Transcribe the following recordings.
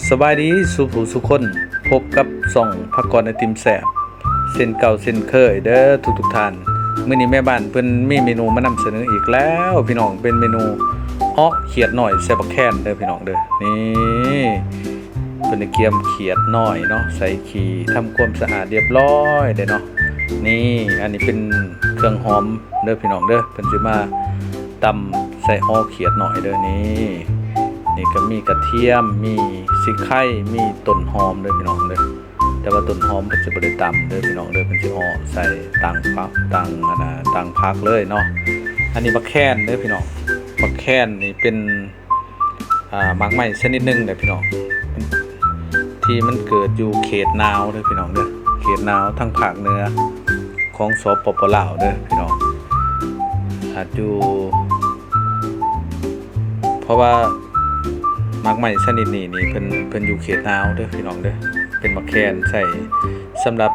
ສະບາຍດີສູ່ຜູ້ສູ່ຄົນ, ພົບກັບຊ່ອງພາກອນໄອຕິມແຊບ ເຊັ່ນເກົ່າເຊັ່ນເຄີຍເດີທຸກໆທ່ານ. ມື້ນີ້ແມ່ບ້ານເພິ່ນມີເມນູມານຳສະເໜີອີກແລ້ວພີ່ນ້ອງ, ເປັນເມນູເອາະຂຽດນ້ອຍໃສ່ບັກແຄນເດີພີ່ນ້ອງເດີ. ນີ້ ເພິ່ນໄດ້ກຽມຂຽດນ້ອຍເນາະ ໃສ່ຂີ້ ທຳຄວາມສະອາດຮຽບຮ້ອຍເດ້ເນາະ. ນີ້ ອັນນີ້ເປັນເຄື່ອງຫອມເດີພີ່ນ້ອງເດີ, ເພິ່ນຊິມາຕຳໃສ່ເອາະຂຽດນ້ອຍເດີ. ນີ້ ນີ້ກໍມີກະທຽມ ມີສີໄຄ ມີຕົ້ນຫອມເດີພີ່ນ້ອງເດີ. ແຕ່ວ່າຕົ້ນຫອມເພິ່ນຊິບໍ່ໄດ້ຕຳເດີພີ່ນ້ອງເດີ, ເພິ່ນຊິເອາະໃສ່ຕ່າງຜັກ ຕ່າງອັນນ່າ ຕ່າງຜັກເລີຍເນາະ. ອັນນີ້ບັກແຄນເດີພີ່ນ້ອງ, ບັກແຄນນີ້ເປັນ ອ່າ ໝາກໄມ້ຊະນິດໜຶ່ງເດີພີ່ນ້ອງ ທີ່ມັນເກີດຢູ່ເຂດໜາວເດີພີ່ນ້ອງເດີ, ເຂດໜາວທາງພາກເໜືອຂອງ ສປປ ລາວເດີພີ່ນ້ອງ. ອາດຢູ່ ເພາະວ່າໝາກໄມ້ຊະນິດນີ້ນີ້ ເພິ່ນ ເພິ່ນຢູ່ເຂດໜາວເດີພີ່ນ້ອງເດີ. ເປັນໝາກແຄນໃຊ້ສຳລັບ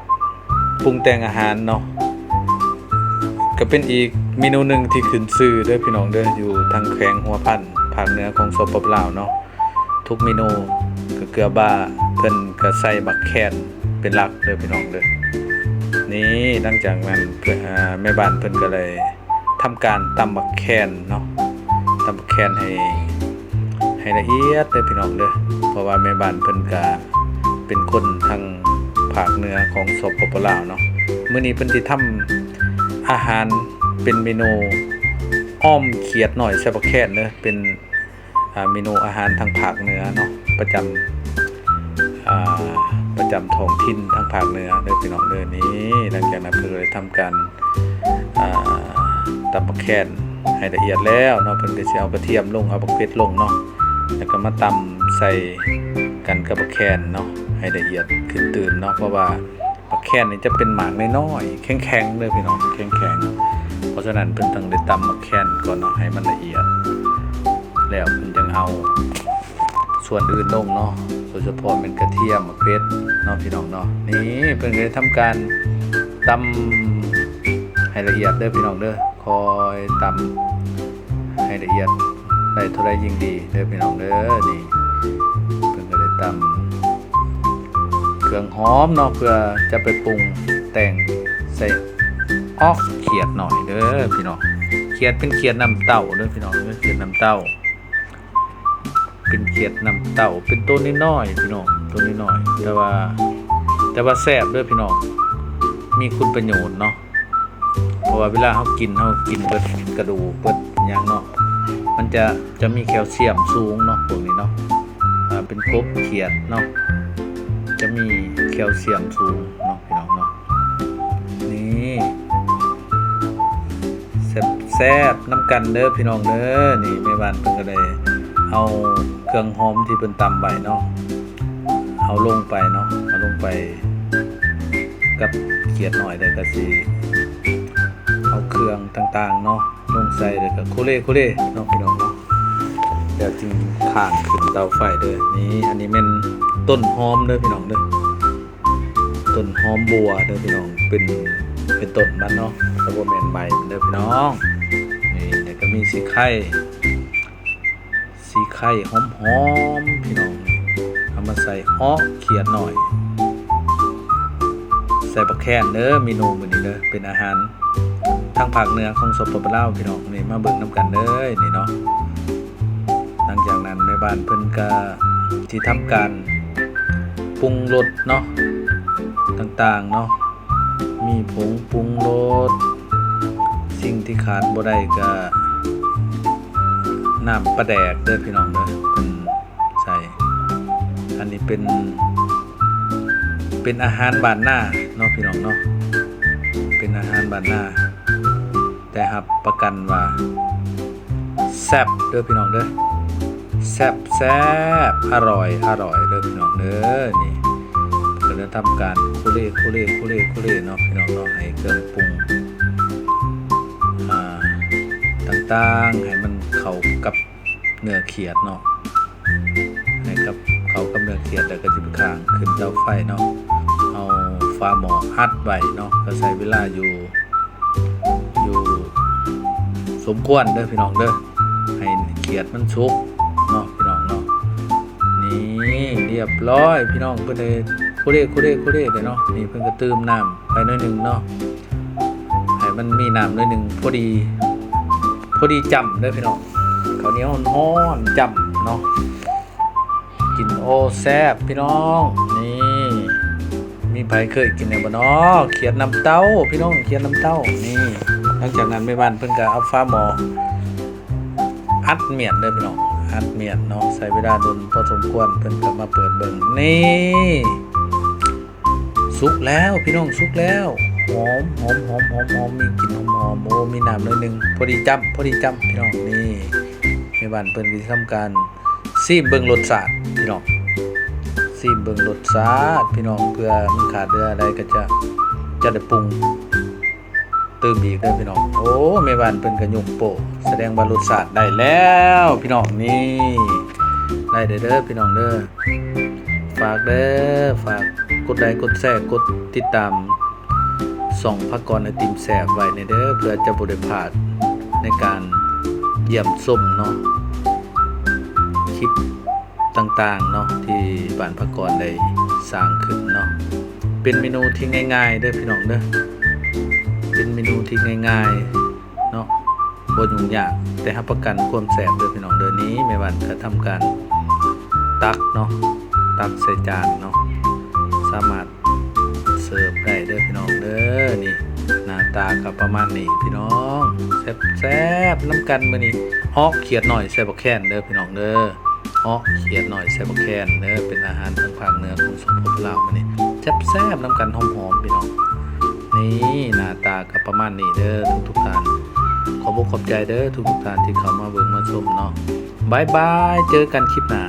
ປຸງແຕ່ງອາຫານເນາະ, ກໍເປັນອີກເມນູໜຶ່ງທີ່ຂຶ້ນຊື່ເດີພີ່ນ້ອງເດີ, ຢູ່ທາງແຂວງຫົວພັນ ພາກເໜືອຂອງ ສປປ ລາວເນາະ. ທຸກເມນູກໍເກືອບວ່າເພິ່ນກໍໃສ່ໝາກແຄນເປັນຫຼັກເດີພີ່ນ້ອງເດີ. ນີ້ ຫຼັງຈາກນັ້ນ ເພິ່ນ ອ່າ ແມ່ບ້ານເພິ່ນກໍໄດ້ ທຳການຕຳໝາກແຄນເນາະ, ຕຳໝາກແຄນໃຫ້ ໃຫ້ລະອຽດເດີພີ່ນ້ອງເດີ, ເພາະວ່າແມ່ບ້ານເພິ່ນກະເປັນຄົນທາງພາກເໜືອຂອງ ສປປ ລາວເນາະ. ມື້ນີ້ເພິ່ນຊິທຳອາຫານເປັນເມນູອ່ອມຂຽດນ້ອຍໃສ່ບັກແຄນເດີ, ເປັນ ອ່າ ເມນູອາຫານທາງພາກເໜືອເນາະ ປະຈຳ ອ່າ ປະຈຳທ້ອງຖິ່ນທາງພາກເໜືອເດີພີ່ນ້ອງເດີ. ນີ້ ຫຼັງຈາກນັ້ນເພິ່ນກໍໄດ້ທຳການ ອ່າ ຕຳບັກແຄນໃຫ້ລະອຽດແລ້ວເນາະ, ເພິ່ນກໍຊິເອົາກະທຽມລົງ ເອົາບັກເຜັດລົງເນາະ, ແລ້ວກໍມາຕຳໃສ່ກັນກັບບັກແຄນເນາະ ໃຫ້ລະອຽດຂຶ້ນຕື່ມເນາະ, ເພາະວ່າ ໝາກແຄນນີ້ຈະເປັນໝາກນ້ອຍໆ ແຂງໆ ເດີພີ່ນ້ອງ ແຂງໆ. ເພາະສະນັ້ນເພິ່ນຕ້ອງໄດ້ຕຳໝາກແຄນກ່ອນເນາະ ໃຫ້ມັນລະອຽດ ແລ້ວເພິ່ນຈັ່ງເອົາສ່ວນອື່ນລົງເນາະ, ໂດຍສະເພາະແມ່ນກະທຽມ ໝາກເຜັດເນາະພີ່ນ້ອງເນາະ. ນີ້ເພິ່ນກໍໄດ້ທຳການຕຳໃຫ້ລະອຽດເດີພີ່ນ້ອງເດີ, ຄ່ອຍຕຳໃຫ້ລະອຽດ ໄດ້ເທົ່າໃດຍິ່ງດີເດີພີ່ນ້ອງເດີ. ນີ້ເພິ່ນກໍໄດ້ຕຳ ເຄື່ອງຫອມເນາະ ເພື່ອຈະໄປປຸງແຕ່ງໃສ່ອອກຂຽດໜ້ອຍເດີພີ່ນ້ອງ. ຂຽດເປັນຂຽດນ້ຳເຕົ້າເດີພີ່ນ້ອງເດີ, ຂຽດນ້ຳເຕົ້າ ເປັນຂຽດນ້ຳເຕົ້າ ເປັນໂຕນ້ອຍໆ ພີ່ນ້ອງ ໂຕນ້ອຍໆ ແຕ່ວ່າ ແຕ່ວ່າແຊບເດີພີ່ນ້ອງ, ມີຄຸນປະໂຫຍດເນາະ. ເພາະວ່າເວລາເຮົາກິນ ເຮົາກິນເບິດກະດູກເບິດຫຍັງເນາະ, ມັນຈະ ຈະມີແຄວຊຽມສູງເນາະ ພວກນີ້ເນາະ. ອ່າ ເປັນກົບຂຽດເນາະ ຈະມີແຄວຊຽມສູງເນາະ ພີ່ນ້ອງເນາະ. ນີ້ ແຊບໆ ນຳກັນເດີພີ່ນ້ອງເດີ. ນີ້ແມ່ບ້ານເພິ່ນກໍໄດ້ເອົາເຄື່ອງຫອມທີ່ເພິ່ນຕຳໄວ້ເນາະ ເອົາລົງໄປເນາະ ເອົາລົງໄປກັບຂຽດໜ້ອຍ ແລ້ວກໍຊິເອົາເຄື່ອງຕ່າງໆເນາະລົງໃສ່ ແລ້ວກໍໂຄເລໂຄເລເນາະ ພີ່ນ້ອງເນາະ, ແລ້ວຈຶ່ງຄ້າງຂຶ້ນເຕົາໄຟເດີ. ນີ້ ອັນນີ້ແມ່ນຕົ້ນຫອມເດີພີ່ນ້ອງເດີ, ຕົ້ນຫອມບົວເດີພີ່ນ້ອງ, ເປັນ ເປັນຕົ້ນມັນເນາະ ແຕ່ບໍ່ແມ່ນໃບມັນເດີພີ່ນ້ອງ. ນີ້ ແລ້ວກໍມີສີໄຄ ສີໄຄຫອມໆ ພີ່ນ້ອງ, ເອົາມາໃສ່ເອາະຂຽດໜ້ອຍ ໃສ່ບັກແຄນເດີ. ເມນູມື້ນີ້ເດີ ເປັນອາຫານທາງພາກເໜືອຂອງ ສປປ ລາວ ພີ່ນ້ອງ. ນີ້ ມາເບິ່ງນຳກັນເດີ ນີ້ເນາະ. ຫຼັງຈາກນັ້ນແມ່ບ້ານເພິ່ນກໍຊິທຳການປຸງລົດເນາະ ຕ່າງໆເນາະ, ມີຜົງປຸງລົດ, ສິ່ງທີ່ຂາດບໍ່ໄດ້ກໍນ້ຳປາແດກເດີພີ່ນ້ອງເດີ ເພິ່ນໃສ່. ອັນນີ້ເປັນ ເປັນອາຫານບ້ານນາເນາະ ພີ່ນ້ອງເນາະ, ເປັນອາຫານບ້ານນາ ໄດ້ຮັບປະກັນວ່າແຊບເດີພີ່ນ້ອງເດີ, ແຊບໆ ອະລ່ອຍໆ ເດີພີ່ນ້ອງເດີ. ນີ້ ເພິ່ນກໍໄດ້ທຳການໂຄເລ ໂຄເລ ໂຄເລ ໂຄເລເນາະ ພີ່ນ້ອງເນາະ, ໃຫ້ເຄື່ອງປຸງ ອ່າ ຕ່າງໆ ໃຫ້ມັນເຂົ້າກັບເນື້ອຂຽດເນາະ, ໃຫ້ກັບ ເຂົ້າກັບເນື້ອຂຽດ ແລ້ວກໍຈະໄປຄ້າງຂຶ້ນເຕົາໄຟເນາະ, ເອົາຝາໝໍ້ອັດໄວ້ເນາະ, ກໍໃຊ້ເວລາຢູ່ ຢູ່ສົມຄວນເດີພີ່ນ້ອງເດີ ໃຫ້ຂຽດມັນສຸກເນາະ ພີ່ນ້ອງເນາະ. ນີ້ ນີ້ ຮຽບຮ້ອຍພີ່ນ້ອງ ເພິ່ນເຮັດໂຄເລ ໂຄເລ ໂຄເລເດ້ເນາະ. ນີ້ເພິ່ນກໍຕື່ມນ້ຳໄປໜ້ອຍໜຶ່ງເນາະ ໃຫ້ມັນມີນ້ຳໜ້ອຍໜຶ່ງ ພໍດີ ພໍດີຈ້ຳເດີພີ່ນ້ອງ. ເຂົ້າໜຽວຮ້ອນໆຈ້ຳເນາະ ກິນ ໂອ້ ແຊບພີ່ນ້ອງ. ນີ້ ມີໃຜເຄີຍກິນແລ້ວບໍ່ເນາະ ຂຽດນ້ຳເຕົ້າພີ່ນ້ອງ ຂຽດນ້ຳເຕົ້າ. ນີ້ ຫຼັງຈາກນັ້ນແມ່ບ້ານເພິ່ນກໍເອົາຝາໝໍ້ອັດມ້ຽນເດີພີ່ນ້ອງ ອັດມ້ຽນເນາະ ໃຊ້ເວລາດົນພໍສົມຄວນ ເພິ່ນກໍມາເປີດເບິ່ງ. ນີ້ ສຸກແລ້ວພີ່ນ້ອງ ສຸກແລ້ວ ຫອມ ຫອມ ມີກິ່ນຫອມໆ ໂອ້ ມີນ້ຳໜ້ອຍໜຶ່ງ ພໍດີຈ້ຳ ພໍດີຈ້ຳພີ່ນ້ອງ. ນີ້ ແມ່ບ້ານເພິ່ນກໍຊິທຳການຊີມເບິ່ງລົດຊາດພີ່ນ້ອງ ຊີມເບິ່ງລົດຊາດພີ່ນ້ອງ ເພື່ອມັນຂາດເຫຼືອໃດກໍຈະ ຈະໄດ້ປຸງຕື່ມອີກເດີພີ່ນ້ອງ. ໂອ້ ແມ່ບ້ານເພິ່ນກໍຍົກໂປ້ ສະແດງວ່າລົດຊາດໄດ້ແລ້ວພີ່ນ້ອງ. ນີ້ ໄດ້ເດີພີ່ນ້ອງເດີ ຝາກເດີ ຝາກກົດໄລ ກົດແຊ ກົດຕິດຕາມຊ່ອງພາກອນໄອຕິມແຊບໄວ້ແດ່ເດີ ເພື່ອຈະບໍ່ໄດ້ພາດໃນການຢ້ຽມຊົມເນາະ ຄລິບຕ່າງໆເນາະ ທີ່ບ້ານພາກອນໄດ້ສ້າງຂຶ້ນເນາະ. ເປັນເມນູທີ່ງ່າຍໆເດີພີ່ນ້ອງເດີ ເປັນເມນູທີ່ງ່າຍໆເນາະ ບໍ່ຫຍຸ້ງຍາກ ແຕ່ຮັບປະກັນຄວາມແຊບເດີພີ່ນ້ອງເດີ. ນີ້ແມ່ບ້ານກໍທຳການຕັກເນາະ ຕັກໃສ່ຈານເນາະ ສາມາດເສີບໄດ້ເດີພີ່ນ້ອງເດີ. ນີ້ ໜ້າຕາກໍປະມານນີ້ພີ່ນ້ອງ ແຊບໆນຳກັນມື້ນີ້ ເອາະຂຽດໜ້ອຍໃສ່ບັກແຄນເດີພີ່ນ້ອງເດີ ເອາະຂຽດໜ້ອຍໃສ່ບັກແຄນເດີ ເປັນອາຫານທາງພາກເໜືອຂອງ ສປປ ລາວ ມື້ນີ້ ແຊບໆນຳກັນ ຫອມໆພີ່ນ້ອງ. ນີ້ ໜ້າຕາກໍປະມານນີ້ເດີທຸກໆທ່ານ ຂອບອົກຂອບໃຈເດີທຸກໆທ່ານທີ່ເຂົ້າມາເບິ່ງມາຊົມເນາະ. ບາຍບາຍ ເຈີກັນຄລິບໜ້າ.